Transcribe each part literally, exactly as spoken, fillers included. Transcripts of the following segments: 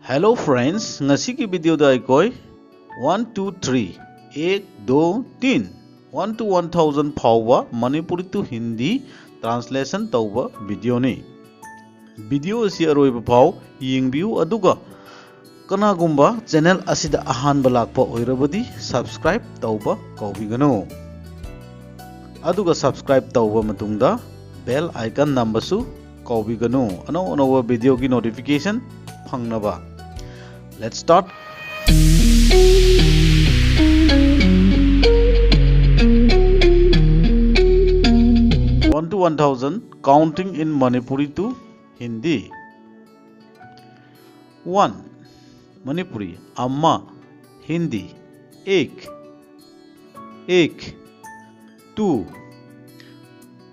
Hello friends, ꯉꯁꯤꯒꯤ video ꯗ ꯑꯩꯈꯣꯏ one two three, एक दो तीन, one to one thousand ꯐꯥꯎꯕ Manipuri to Hindi translation ꯇꯧꯕ video ꯅꯤ꯫ Video ꯑꯁꯤ ꯑꯔꯣꯏꯕ ꯐꯥꯎ ꯌꯦꯡꯕꯤꯌꯨ, ꯑꯗꯨꯒ ꯀꯅꯥꯒꯨꯝꯕ channel ꯑꯁꯤꯗ ꯑꯍꯥꯟꯕ ꯂꯥꯛꯄ ꯑꯣꯏꯔꯕꯗꯤ subscribe ꯇꯧꯕ ꯀꯥꯎꯕꯤꯒꯅꯨ꯫ ꯑꯗꯨꯒ subscribe ꯇꯧꯕ ꯃꯇꯨꯡꯗ bell icon ꯅꯝꯕꯁꯨ ꯀꯥꯎꯕꯤꯒꯅꯨ, ꯑꯅꯧ ꯑꯅꯧꯕ video ꯒꯤ notification ꯐꯪꯅꯕ꯫ Let's start. One to one thousand, counting in Manipuri to Hindi. One, Manipuri, ꯑꯃ, Hindi, एक, एक, two,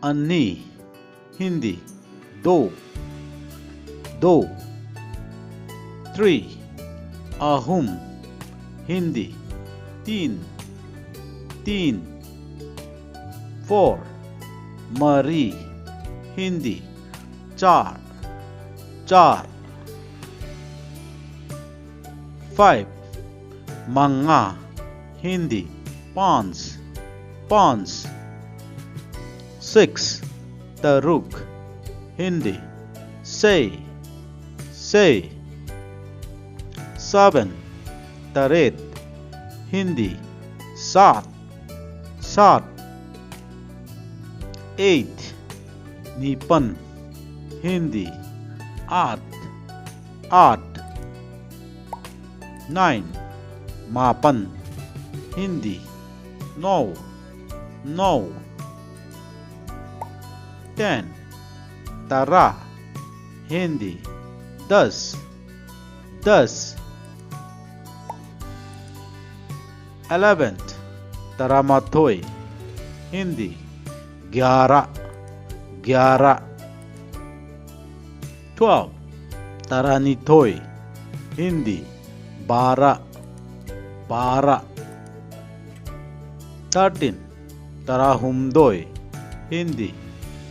ꯑꯅꯤ, Hindi, दो, दो, three, ꯑꯍꯨꯝ, Hindi, तीन, तीन, four, ꯃꯔꯤ, Hindi, चार, चार, five, ꯃꯉꯥ, Hindi, पाँच, पाँच, six, ꯇꯔꯨꯛ, Hindi, छह, छह, seven, ꯇꯔꯦꯠ, Hindi, सात, सात, eight, ꯅꯤꯄꯥꯟ, Hindi, आठ, आठ, nine, ꯃꯥꯄꯟ, Hindi, नौ, नौ, ten, ꯇꯔꯥ, Hindi, दस, दस, eleven, ꯇꯔꯥꯃꯥꯊꯣꯏ, Hindi, ग्यारह, ग्यारह, twelve, ꯇꯔꯥꯅꯤꯊꯣꯏ, Hindi, बारह, बारह, thirteen, ꯇꯔꯥꯍꯨꯝꯗꯣꯏ, Hindi,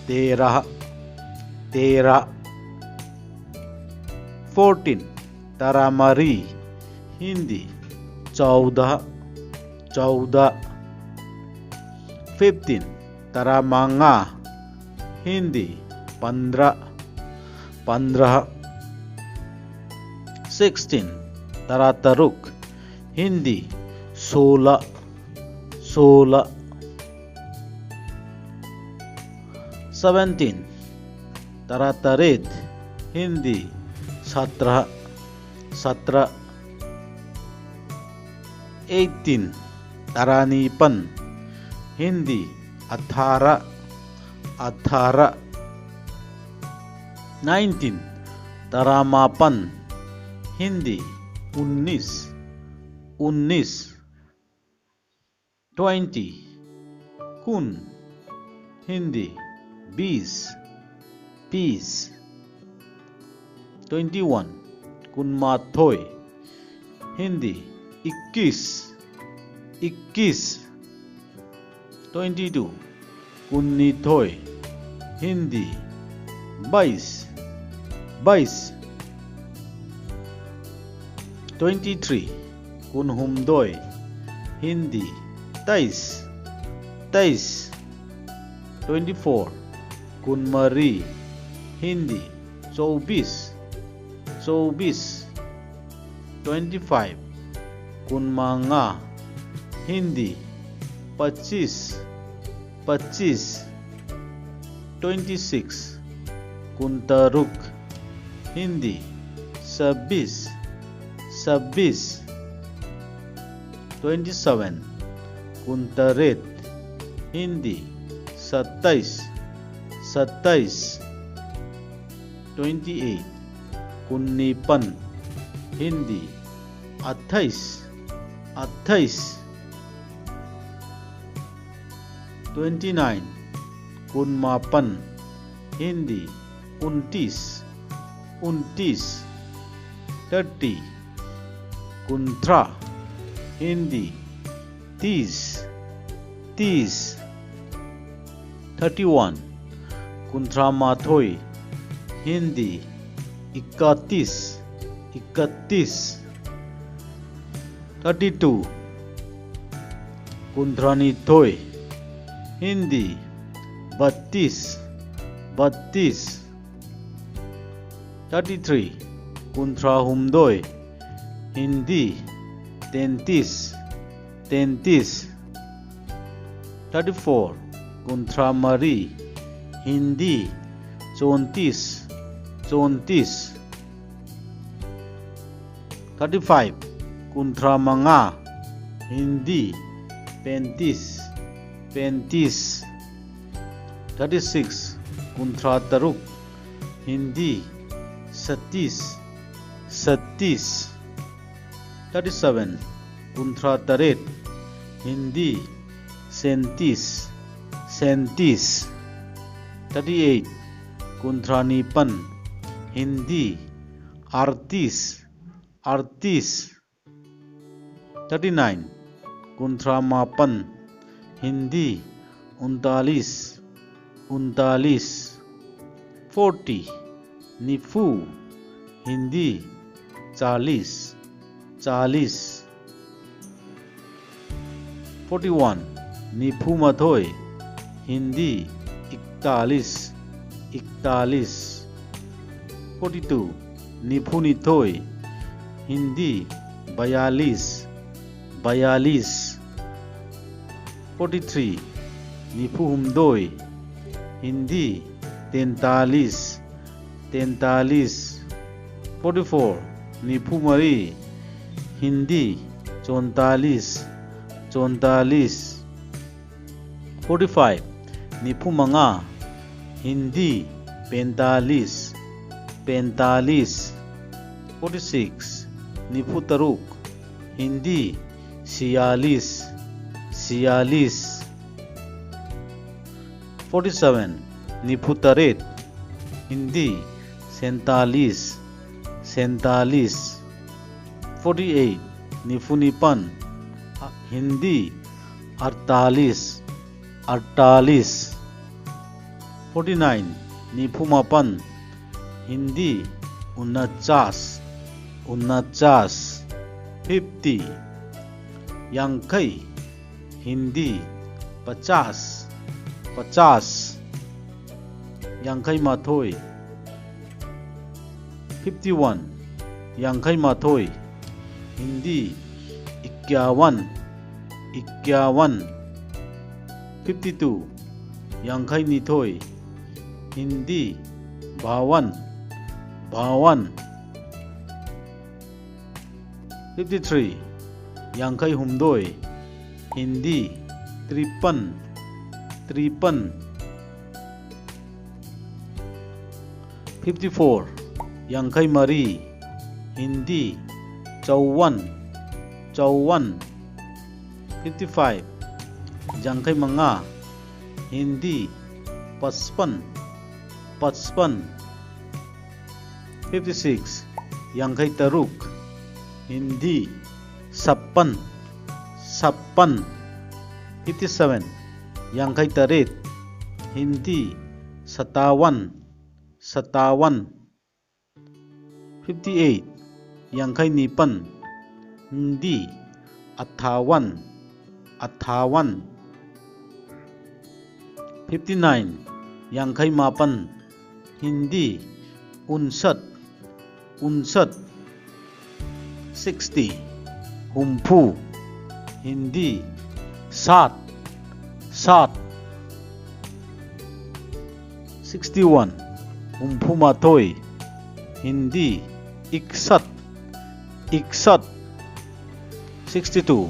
तेरह, तेरह, fourteen, ꯇꯔꯥꯃꯔꯤ, ꯍꯤꯟꯗꯤ, ꯆꯧꯗ, ꯆꯧꯗ꯫ Fifteen, ꯇꯔꯥꯃꯉꯥ, ꯍꯤꯟꯗꯤ, ꯄꯟꯗ꯭ꯔ, ꯄꯟꯗ꯭ꯔ꯫ Sixteen, ꯇꯔꯥꯇꯔꯨꯛ, ꯍꯤꯟꯗꯤ, ꯁꯣꯂ, ꯁꯣꯂ꯫ Seventeen, ꯇꯔꯥꯇꯔꯦꯠ, ꯍꯤꯟꯗꯤ, ꯁꯇ꯭ꯔ, ꯁꯇ꯭ꯔ꯫ Eighteen, ꯇꯔꯥꯅꯤꯄꯥꯟ, ꯍꯤꯟꯗꯤ, ꯑꯊꯥꯔ, ꯑꯊꯥꯔ꯫ Nineteen, ꯇꯔꯥꯃꯥꯄꯟ, ꯍꯤꯟꯗꯤ, ꯎꯟꯅꯤꯁ, ꯎꯟꯅꯤꯁ꯫ Twenty, ꯀꯨꯟ, ꯍꯤꯟꯗꯤ, ꯕꯤꯁ, ꯕꯤꯁ꯫ Twenty-one, ꯀꯨꯟꯃꯥꯊꯣꯏ, ꯍꯤꯟꯗꯤ, ꯏꯛꯀꯤꯁ, ꯏꯛꯀꯤꯁ꯫ Twenty-two, ꯀꯨꯟꯅꯤꯊꯣꯏ, ꯍꯤꯟꯗꯤ, ꯕꯥꯏꯁ, ꯕꯥꯏꯁ꯫ Twenty-three, ꯀꯨꯟꯍꯨꯝꯗꯣꯏ, ꯍꯤꯟꯗꯤ, ꯇꯩꯁ, ꯇꯩꯁ꯫ Twenty-four, ꯀꯨꯟꯃꯔꯤ, ꯍꯤꯟꯗꯤ, ꯆꯧꯕꯤꯁ, ꯆꯧꯕꯤꯁ꯫ Twenty-five, ꯀꯨꯟꯃꯉꯥ, ꯍꯤꯟꯗꯤ, ꯄꯆꯤꯁ, ꯄꯆꯤꯁ꯫ Twenty-six, ꯀꯨꯟꯇꯔꯨꯛ, ꯍꯤꯟꯗꯤ, ꯁꯕꯤꯁ, ꯁꯕꯤꯁ꯫ Twenty-seven, ꯀꯨꯟꯇꯔꯦꯠ, Hindi, ꯁꯠꯇꯥꯏꯁ, ꯁꯠꯇꯥꯏꯁ꯫ Twenty-eight, ꯀꯨꯟꯅꯤꯄꯥꯟ, Hindi, ꯑꯠꯊꯥꯏꯁ, ꯑꯠꯊꯥꯏꯁ꯫ Twenty-nine, ꯀꯨꯟꯃꯥꯄꯟ, Hindi, ꯎꯟꯇꯤꯁ, ꯎꯟꯇꯤꯁ꯫ Thirty, ꯀꯨꯟꯊ꯭ꯔꯥ, ꯍꯤꯟꯗꯤ, ꯇꯤꯁ, ꯇꯤꯁ꯫ Thirty-one, ꯀꯨꯟꯊ꯭ꯔꯥ ꯃꯥꯊꯣꯏ, ꯍꯤꯟꯗꯤ, ꯏꯀꯥꯇꯤꯁ, इकतीस। Thirty two, ꯀꯨꯟꯊ꯭ꯔꯥꯅꯤꯊꯣꯏ꯫ हिंदी, बत्तीस, बत्तीस। Thirty three, ꯀꯨꯟꯊ꯭ꯔꯥꯍꯨꯝꯗꯣꯏ꯫ हिंदी, तैंतीस, तैंतीस। Thirty four, ꯀꯨꯟꯊ꯭ꯔꯥꯃꯔꯤ꯫ हिंदी, चौंतीस, चौंतीस। थर्टी फाइव, ꯀꯨꯟꯊ꯭ꯔꯥꯃꯉꯥ꯫ हिंदी, पैंतीस, पैंतीस। थर्टी सिक्स, ꯀꯨꯟꯊ꯭ꯔꯥꯇꯔꯨꯛ꯫ हिंदी, सत्तीस, सत्तीस। थर्टी सेवन, ꯀꯨꯟꯊ꯭ꯔꯥꯇꯔꯦꯠ꯫ हिंदी, सैंतीस, सैंतीस। Thirty eight, ꯀꯨꯟꯊ꯭ꯔꯥꯅꯤꯄꯥꯟ꯫ हिंदी, अड़तीस, अड़तीस। Thirty nine, ꯀꯨꯟꯊ꯭ꯔꯥꯃꯥꯄꯟ꯫ हिंदी, उनतालीस, उनतालीस। फोर्टी, ꯅꯤꯐꯨ꯫ हिंदी, चालीस, चालीस। Forty one, ꯅꯤꯐꯨꯃꯥꯊꯣꯏ꯫ हिंदी, इकतालीस, इकतालीस। Forty two, ꯅꯤꯐꯨꯅꯤꯊꯣꯏ꯫ हिंदी, बयालीस, बयालीस। Forty three, ꯅꯤꯐꯨꯍꯨꯝꯗꯣꯏ꯫ हिंदी, तैंतालीस, तैंतालीस। फोर्टी फोर, ꯅꯤꯐꯨꯃꯔꯤ꯫ हिंदी, चौंतालीस, चौंतालीस। फोर्टी फाइव, ꯅꯤꯐꯨꯃꯉꯥ꯫ हिंदी, पैंतालीस, पैंतालीस। Forty six, ꯅꯤꯐꯨꯇꯔꯨꯛ꯫ हिंदी, छियालीस, छियालीस। Forty seven, ꯅꯤꯐꯨꯇꯔꯦꯠ꯫ हिंदी, सैंतालीस, सैंतालीस। Forty eight, ꯅꯤꯐꯨꯅꯤꯄꯥꯟ꯫ हिंदी, अड़तालीस, अड़तालीस। Forty nine, ꯅꯤꯐꯨꯃꯥꯄꯟ꯫ हिंदी, उनचास, उनचास। फिफ्टी, ꯌꯥꯡꯈꯩ꯫ हिंदी, पचास, पचास, ꯌꯥꯡꯈꯩ ꯃꯥꯊꯣꯏ꯫ फिफ्टी वन, ꯌꯥꯡꯈꯩ ꯃꯥꯊꯣꯏ꯫ हिंदी, इक्यावन, इक्यावन। फिफ्टी टू, ꯌꯥꯡꯈꯩ ꯅꯤꯊꯣꯏ꯫ हिंदी, बावन, बावन। फिफ्टी थ्री, ꯌꯥꯡꯈꯩ ꯍꯨꯝꯗꯣꯏ꯫ हिंदी, तिरपन, तिरपन। फिफ्टी फोर, ꯌꯥꯡꯈꯩ ꯃꯔꯤ꯫ हिंदी, चौवन, चौवन। फिफ्टी फाइव, ꯌꯥꯡꯈꯩ ꯃꯉꯥ꯫ हिंदी, पचपन, पचपन। फिफ्टी सिक्स, ꯌꯥꯡꯈꯩ ꯇꯔꯨꯛ꯫ हिंदी, छप्पन, छप्पन। फिफ्टी सेवन, ꯌꯥꯡꯈꯩ ꯇꯔꯦꯠ꯫ हिंदी, सत्तावन, सत्तावन। फिफ्टी एट, ꯌꯥꯡꯈꯩ ꯅꯤꯄꯥꯟ꯫ हिंदी, अट्ठावन, अट्ठावन। फिफ्टी नाइन, ꯌꯥꯡꯈꯩ ꯃꯥꯄꯟ꯫ हिंदी, उनसठ, उनसठ। सिक्सटी, ꯍꯨꯝꯐꯨ꯫ हिंदी, साठ, साठ। सिक्सटी वन, ꯍꯨꯝꯐꯨ ꯃꯥꯊꯣꯏ꯫ हिंदी, इकसठ, इकसठ। सिक्सटी टू,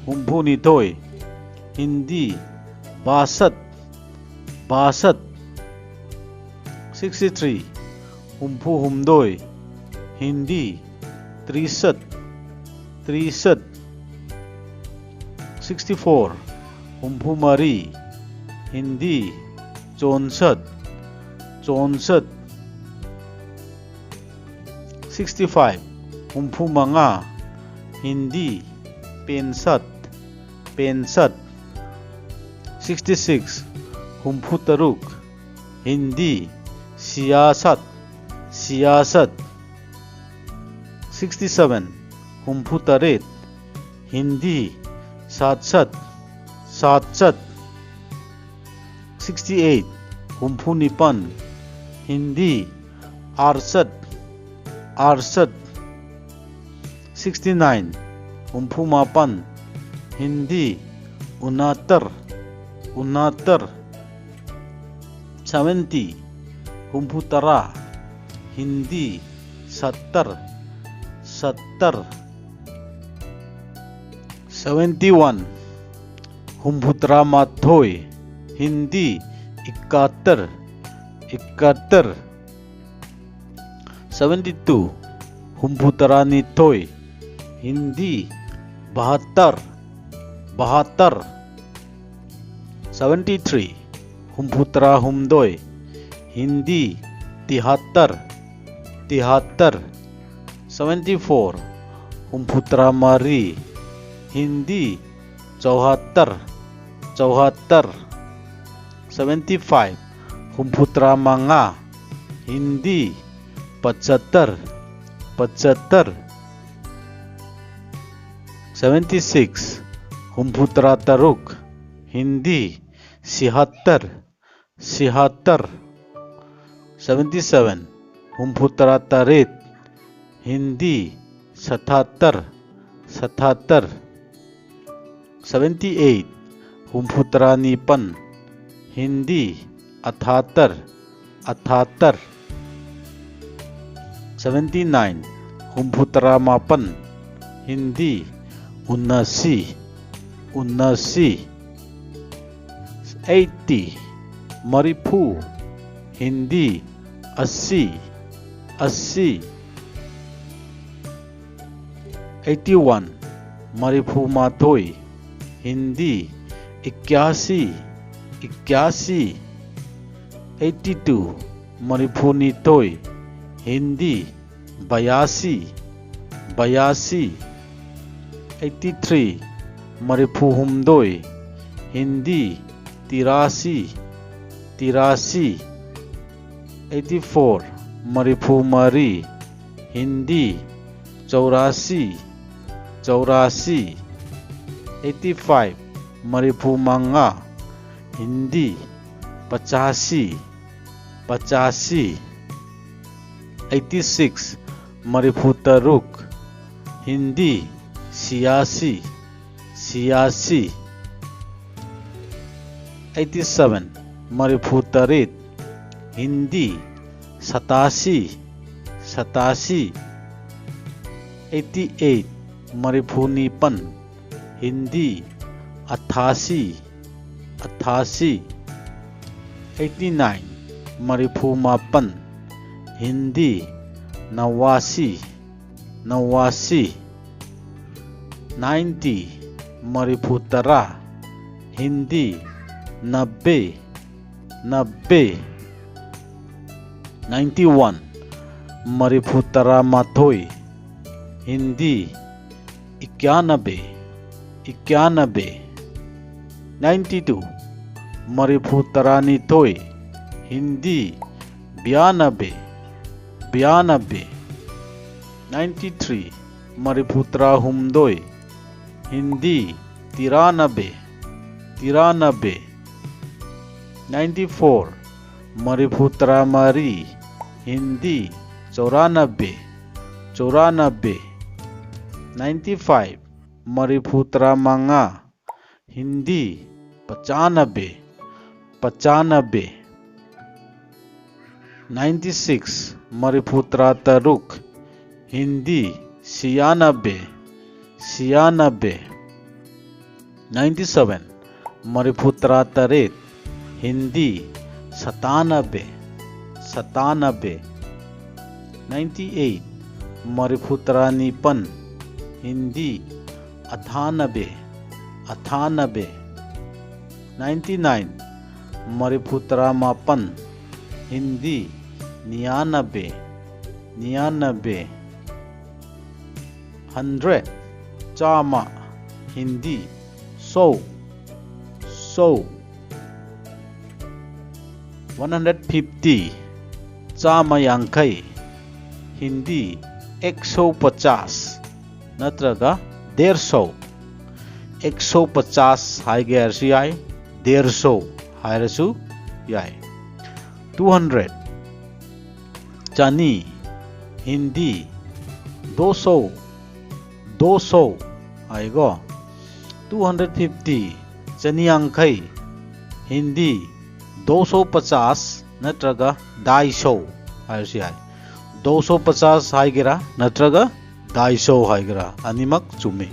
ꯍꯨꯝꯐꯨ ꯅꯤꯊꯣꯏ꯫ हिंदी, बासठ, बासठ। सिक्सटी थ्री, ꯍꯨꯝꯐꯨ ꯍꯨꯝꯗꯣꯏ꯫ हिंदी, तिरसठ, तिरसठ। सिक्सटी फोर, ꯍꯨꯝꯐꯨ ꯃꯔꯤ꯫ हिंदी, चौंसठ, चौंसठ। सिक्सटी फाइव, ꯍꯨꯝꯐꯨ ꯃꯉꯥ꯫ हिंदी, पैंसठ, पैंसठ। सिक्सटी सिक्स, ꯍꯨꯝꯐꯨ ꯇꯔꯨꯛ꯫ हिंदी, छियासठ, छियासठ। Sixty seven, ꯍꯨꯝꯐꯨ ꯇꯔꯦꯠ, ꯍꯤꯟꯗꯤ, ꯁꯥꯠ ꯁꯠ, ꯁꯥꯠ ꯁꯠ꯫ Sixty eight, ꯍꯨꯝꯐꯨ ꯅꯤꯄꯥꯟ, ꯍꯤꯟꯗꯤ, ꯑꯥꯔꯁꯠ, ꯑꯥꯔꯁꯠ꯫ Sixty nine, ꯍꯨꯝꯐꯨ ꯃꯥꯄꯟ, ꯍꯤꯟꯗꯤ, ꯎꯅꯥꯇꯔ, ꯎꯅꯥꯇꯔ꯫ Seventy, ꯍꯨꯝꯐꯨ ꯇꯔꯥ, Hindi, shutter, shutter. Seventy one, ꯍꯨꯝꯐꯨ ꯇꯔꯥ ꯃꯥꯊꯣꯏ, ꯍꯤꯟꯗꯤ, ꯏꯀꯥꯇꯔ, ꯏꯀꯥꯇꯔ꯫ Seventy two, ꯍꯨꯝꯐꯨ ꯇꯔꯥ ꯅꯤꯊꯣꯏ, ꯍꯤꯟꯗꯤ, ꯕꯍꯠꯇꯔ, ꯕꯍꯠꯇꯔ꯫ Seventy three, ꯍꯨꯝꯐꯨ ꯇꯔꯥ ꯍꯨꯝꯗꯣꯏ, ꯍꯤꯟꯗꯤ, ꯇꯤꯍꯠꯇꯔ, ꯇꯤꯍꯠꯇꯔ꯫ Seventy four, ꯍꯨꯝꯐꯨ ꯇꯔꯥ ꯃꯔꯤ, ꯍꯤꯟꯗꯤ, ꯆꯧꯍꯠꯇꯔ, ꯆꯧꯍꯠꯇꯔ꯫ Seventy five, ꯍꯨꯝꯐꯨ ꯇꯔꯥ ꯃꯉꯥ, ꯍꯤꯟꯗꯤ, ꯄꯆꯠꯇꯔ, ꯄꯆꯠꯇꯔ꯫ Seventy six, ꯍꯨꯝꯐꯨ ꯇꯔꯥ ꯇꯔꯨꯛ, ꯍꯤꯟꯗꯤ, ꯁꯤꯍꯠꯇꯔ, ꯁꯤꯍꯠꯇꯔ꯫ Seventy seven, ꯍꯨꯝꯐꯨ ꯇꯔꯥ ꯇꯔꯦꯠ, ꯍꯤꯟꯗꯤ, ꯁꯊꯠꯇꯔ, ꯁꯊꯠꯇꯔ꯫ Seventy eight, ꯍꯨꯝꯐꯨ ꯇꯔꯥ ꯅꯤꯄꯥꯟ, ꯍꯤꯟꯗꯤ, ꯑꯊꯥꯇꯔ, ꯑꯊꯥꯇꯔ꯫ Seventy nine, ꯍꯨꯝꯐꯨ ꯇꯔꯥ ꯃꯥꯄꯟ, ꯍꯤꯟꯗꯤ, ꯎꯟꯅꯁꯤ, ꯎꯟꯅꯁꯤ꯫ Eighty, ꯃꯔꯤꯐꯨ, ꯍꯤꯟꯗꯤ, ꯑꯁꯤ, ꯑꯁꯤ꯫ Eighty one, ꯃꯔꯤꯐꯨ ꯃꯥꯊꯣꯏ, ꯍꯤꯟꯗꯤ, ꯏꯀ꯭ꯌꯥꯁꯤ, ꯏꯀ꯭ꯌꯥꯁꯤ꯫ Eighty two, ꯃꯔꯤꯐꯨ ꯅꯤꯊꯣꯏ, ꯍꯤꯟꯗꯤ, ꯕꯌꯥꯁꯤ, ꯕꯌꯥꯁꯤ꯫ Eighty three, ꯃꯔꯤꯐꯨ ꯍꯨꯝꯗꯣꯏ, ꯍꯤꯟꯗꯤ, ꯇꯤꯔꯥꯁꯤ, ꯇꯤꯔꯥꯁꯤ꯫ Eighty four, ꯃꯔꯤꯐꯨ ꯃꯔꯤ, ꯍꯤꯟꯗꯤ, ꯆꯧꯔꯥꯁꯤ, ꯆꯧꯔꯥꯁꯤ꯫ Eighty five, ꯃꯔꯤꯐꯨ ꯃꯉꯥ, ꯍꯤꯟꯗꯤ, ꯄꯆꯥꯁꯤ, ꯄꯆꯥꯁꯤ꯫ Eighty six, ꯃꯔꯤꯐꯨ ꯇꯔꯨꯛ, ꯍꯤꯟꯗꯤ, ꯁꯤꯌꯥꯁꯤ, ꯁꯤꯌꯥꯁꯤ꯫ Eighty seven, ꯃꯔꯤꯐꯨ ꯇꯔꯦꯠ, ꯍꯤꯟꯗꯤ, ꯁꯇꯥꯁꯤ, ꯁꯇꯥꯁꯤ꯫ Eighty eight, ꯃꯔꯤꯐꯨ ꯅꯤꯄꯥꯟ, ꯍꯤꯟꯗꯤ, ꯑꯊꯥꯁꯤ, ꯑꯊꯥꯁꯤ꯫ Eighty nine, ꯃꯔꯤꯐꯨ ꯃꯥꯄꯟ, ꯍꯤꯟꯗꯤ, ꯅꯋꯥꯁꯤ, ꯅꯋꯥꯁꯤ꯫ Ninety, ꯃꯔꯤꯐꯨ ꯇꯔꯥ, ꯍꯤꯟꯗꯤ, ꯅꯕ꯭ꯕꯦ, ꯅꯕ꯭ꯕꯦ꯫ Ninety one, ꯃꯔꯤꯐꯨ ꯇꯔꯥꯃꯥꯊꯣꯏ, ꯍꯤꯟꯗꯤ, ꯏꯀ꯭ꯌꯥꯅꯕꯦ, ꯏꯀ꯭ꯌꯥꯅꯕꯦ꯫ Ninety two, ꯃꯔꯤꯐꯨ ꯇꯔꯥꯅꯤꯊꯣꯏ, ꯍꯤꯟꯗꯤ, ꯕ꯭ꯌꯥꯅꯕꯦ, ꯕ꯭ꯌꯥꯅꯕꯦ꯫ Ninety three, ꯃꯔꯤꯐꯨ ꯇꯔꯥꯍꯨꯝꯗꯣꯏ, ꯍꯤꯟꯗꯤ, ꯇꯤꯔꯥꯅꯕꯦ, ꯇꯤꯔꯥꯅꯕꯦ꯫ Ninety four, ꯃꯔꯤꯐꯨ ꯇꯔꯥꯃꯔꯤ, ꯍꯤꯟꯗꯤ, ꯆꯧꯔꯥꯅꯕꯦ, ꯆꯧꯔꯥꯅꯕꯦ꯫ Ninety five, ꯃꯔꯤꯐꯨ ꯇꯔꯥꯃꯉꯥ, ꯍꯤꯟꯗꯤ, ꯄꯆꯥꯅꯕꯦ, ꯄꯆꯥꯅꯕꯦ꯫ Ninety six, ꯃꯔꯤꯐꯨ ꯇꯔꯥꯇꯔꯨꯛ, ꯍꯤꯟꯗꯤ, ꯁꯤꯌꯥꯅꯕꯦ, ꯁꯤꯌꯥꯅꯕꯦ꯫ Ninety seven, ꯃꯔꯤꯐꯨ ꯇꯔꯥꯇꯔꯦꯠ, ꯍꯤꯟꯗꯤ, ꯁꯇꯥꯅꯕꯦ, ꯁꯇꯥꯅꯕꯦ꯫ Ninety eight, ꯃꯔꯤꯐꯨ ꯇꯔꯥꯅꯤꯄꯥꯟ, ꯍꯤꯟꯗꯤ, ꯑꯊꯥꯅꯕꯦ, ꯑꯊꯥꯅꯕꯦ꯫ Ninety nine, ꯃꯔꯤꯐꯨ ꯇꯔꯥꯃꯥꯄꯟ, ꯍꯤꯟꯗꯤ, ꯅꯤꯌꯥꯅꯕꯦ, ꯅꯤꯌꯥꯅꯕꯦ꯫ Hundred, ꯆꯥꯝꯃ, ꯍꯤꯟꯗꯤ, ꯁꯧ, ꯁꯧ꯫ One hundred fifty, ꯆꯥꯝꯃ ꯌꯥꯡꯈꯩ, ꯍꯤꯟꯗꯤ, ꯑꯦꯛ ꯁꯧ ꯄꯆꯥꯁ ꯅꯠꯇ꯭ꯔꯒ ꯗꯦꯔ ꯁꯧ꯫ ꯑꯦꯛ ꯁꯧ ꯄꯆꯥꯁ ꯍꯥꯏꯒꯦ ꯍꯥꯏꯔꯁꯨ ꯌꯥꯏ, ꯗꯦꯔ ꯁꯧ ꯍꯥꯏꯔꯁꯨ ꯌꯥꯏ꯫ ꯇꯨ ꯍꯟꯗ꯭ꯔꯦꯠ, ꯆꯅꯤ꯫ ꯍꯤꯟꯗꯤ, ꯗꯣ ꯁꯧ, ꯗꯣ ꯁꯧ ꯍꯥꯏꯀꯣ꯫ ꯇꯨ ꯍꯟꯗ꯭ꯔꯦꯠ ꯐꯤꯐꯇꯤ, ꯆꯅꯤ ꯌꯥꯡꯈꯩ꯫ ꯍꯤꯟꯗꯤ, ꯗꯣ ꯁꯧ ꯄꯆꯥꯁ ꯅꯠꯇ꯭ꯔꯒ ꯗꯥꯏ ꯁꯧ ꯍꯥꯏꯔꯁꯨ ꯌꯥꯏ꯫ ꯗꯣ ꯁꯧ ꯄꯆꯥꯁ ꯍꯥꯏꯒꯦꯔꯥ ꯅꯠꯇ꯭ꯔꯒ ꯗꯥꯏ ꯁꯧ ꯍꯥꯏꯒꯦꯔꯥ, ꯑꯅꯤꯃꯛ ꯆꯨꯝꯃꯤ꯫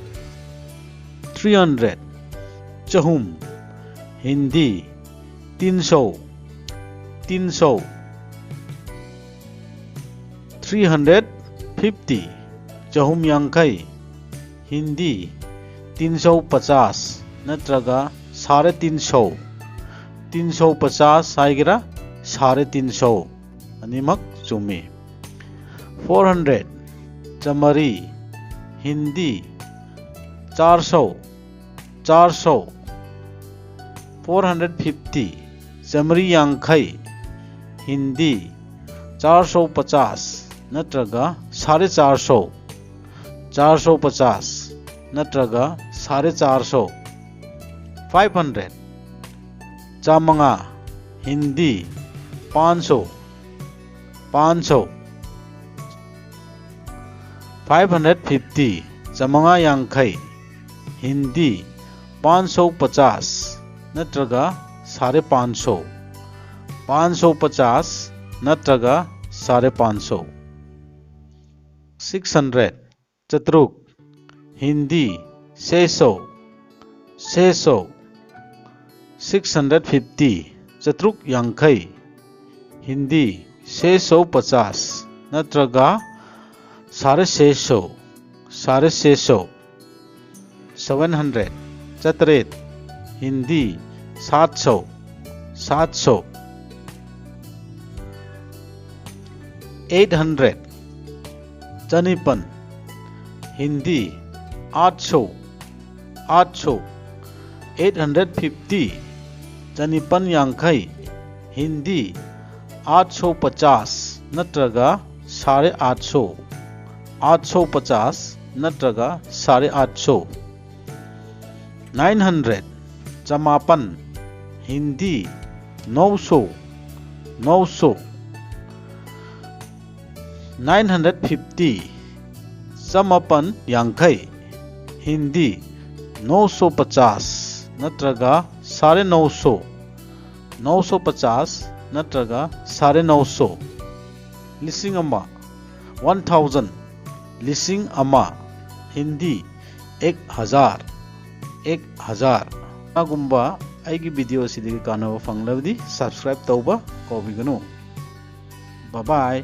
ꯊ꯭ꯔꯤ ꯍꯟꯗ꯭ꯔꯦꯠ, ꯆꯍꯨꯝ꯫ ꯍꯤꯟꯗꯤ, ꯇꯤꯟ ꯁꯧ, ꯇꯤꯟ ꯁꯧ꯫ ꯊ꯭ꯔꯤ ꯍꯟꯗ꯭ꯔꯦꯠ ꯐꯤꯐꯇꯤ, ꯆꯍꯨꯝ ꯌꯥꯡꯈꯩ꯫ ꯍꯤꯟꯗꯤ, ꯇꯤꯟ ꯁꯧ ꯄꯆꯥꯁ ꯅꯠꯇ꯭ꯔꯒ ꯁꯥꯔꯦ ꯇꯤꯟ ꯁꯧ꯫ ꯇꯤꯟ ꯁꯧ ꯄꯆꯥꯁ ꯍꯥꯏꯒꯦꯔꯥ, ꯁꯥꯔꯦ ꯇꯤꯟ ꯁꯧ, ꯑꯅꯤꯃꯛ ꯆꯨꯝꯃꯤ꯫ ꯐꯣꯔ ꯍꯟꯗ꯭ꯔꯦꯠ, ꯆꯥꯃꯔꯤ꯫ ꯍꯤꯟꯗꯤ, ꯆꯥꯔ ꯁꯧ, ꯆꯥꯔ ꯁꯧ꯫ ꯐꯣꯔ ꯍꯟꯗ꯭ꯔꯦꯠ ꯐꯤꯐꯇꯤ, ꯆꯥꯃꯔꯤ ꯌꯥꯡꯈꯩ꯫ ꯍꯤꯟꯗꯤ, ꯆꯥꯔ ꯁꯧ ꯄꯆꯥꯁ ꯅꯠꯇ꯭ꯔꯒ ꯁꯥꯔꯦ ꯆꯥꯔ ꯁꯧ꯫ ꯆꯥꯔ ꯁꯧ ꯄꯆꯥꯁ ꯅꯠꯇ꯭ꯔꯒ ꯁꯥꯔꯦ ꯆꯥꯔ ꯁꯧ꯫ ꯐꯥꯏꯚ ꯍꯟꯗ꯭ꯔꯦꯠ, ꯆꯥꯃꯉꯥ꯫ ꯍꯤꯟꯗꯤ, ꯄꯥꯟ ꯁꯧ, ꯄꯥꯟ ꯁꯧ꯫ ꯐꯥꯏꯚ ꯍꯟꯗ꯭ꯔꯦꯠ ꯐꯤꯐꯇꯤ, ꯆꯥꯃꯉꯥ ꯌꯥꯡꯈꯩ꯫ ꯍꯤꯟꯗꯤ, ꯄꯥꯟ ꯁꯧ ꯄꯆꯥꯁ ꯅꯠꯇ꯭ꯔꯒ ꯁꯥꯔꯦ ꯄꯥꯟ ꯁꯧ꯫ ꯄꯥꯟ ꯁꯧ ꯄꯆꯥꯁ ꯅꯠꯇ꯭ꯔꯒ ꯁꯥꯔꯦ ꯄꯥꯟ ꯁꯧ꯫ ꯁꯤꯛꯁ ꯍꯟꯗ꯭ꯔꯦꯠ, ꯆꯥꯇ꯭ꯔꯨꯛ꯫ ꯍꯤꯟꯗꯤ, ꯁꯦ ꯁꯧ, ꯁꯦ ꯁꯧ꯫ ꯁꯤꯛꯁ ꯍꯟꯗ꯭ꯔꯦꯠ ꯐꯤꯐꯇꯤ, ꯆꯥꯇ꯭ꯔꯨꯛ ꯌꯥꯡꯈꯩ꯫ ꯍꯤꯟꯗꯤ, ꯁꯦ ꯁꯧ ꯄꯆꯥꯁ ꯅꯠꯇ꯭ꯔꯒ ꯁꯥꯔꯦ ꯁꯦ ꯁꯧ, ꯁꯥꯔꯦ ꯁꯦ ꯁꯧ꯫ ꯁꯚꯦꯟ ꯍꯟꯗ꯭ꯔꯦꯠ, ꯆꯥꯇ꯭ꯔꯦꯠ꯫ ꯍꯤꯟꯗꯤ, ꯁꯥꯠ ꯁꯧ, ꯁꯥꯠ ꯁꯧ꯫ ꯑꯩꯠ ꯍꯟꯗ꯭ꯔꯦꯠ, ꯆꯅꯤꯄꯥꯟ꯫ ꯍꯤꯟꯗꯤ, ꯑꯥꯠ ꯁꯧ, ꯑꯥꯠ ꯁꯧ꯫ ꯑꯩꯠ ꯍꯟꯗ꯭ꯔꯦꯠ ꯐꯤꯐꯇꯤ, ꯆꯅꯤꯄꯥꯟ ꯌꯥꯡꯈꯩ꯫ ꯍꯤꯟꯗꯤ, ꯑꯥꯠ ꯁꯧ ꯄꯆꯥꯁ ꯅꯠꯇ꯭ꯔꯒ ꯁꯥꯔꯦ ꯑꯥꯠ ꯁꯧ꯫ आठ सौ पचास ꯅꯠꯇ꯭ꯔꯒ साढ़े आठ सौ. Nine hundred, ꯆꯃꯥꯄꯟ. हिंदी, नौ सौ, नौ सौ. Nine hundred fifty, ꯆꯃꯥꯄꯟ ꯌꯥꯡꯈꯩ. हिंदी, नौ सौ पचास ꯅꯠꯇ꯭ꯔꯒ साढ़े नौ सौ. नौ सौ पचास ꯅꯠꯇ꯭ꯔꯒ साढ़े नौ सौ. ꯂꯤꯁꯤꯡ ꯑꯃ, one thousand. ꯂꯤꯁꯤꯡ ꯑꯃ. हिंदी, एक हज़ार. एक हज़ार. ꯀꯅꯥꯒꯨꯝꯕ ꯑꯩꯒꯤ video ꯑꯁꯤꯗꯒꯤ ꯀꯥꯟꯅꯕ ꯐꯪꯂꯕꯗꯤ subscribe ꯇꯧꯕ ꯀꯥꯎꯕꯤꯒꯅꯨ. Bye bye.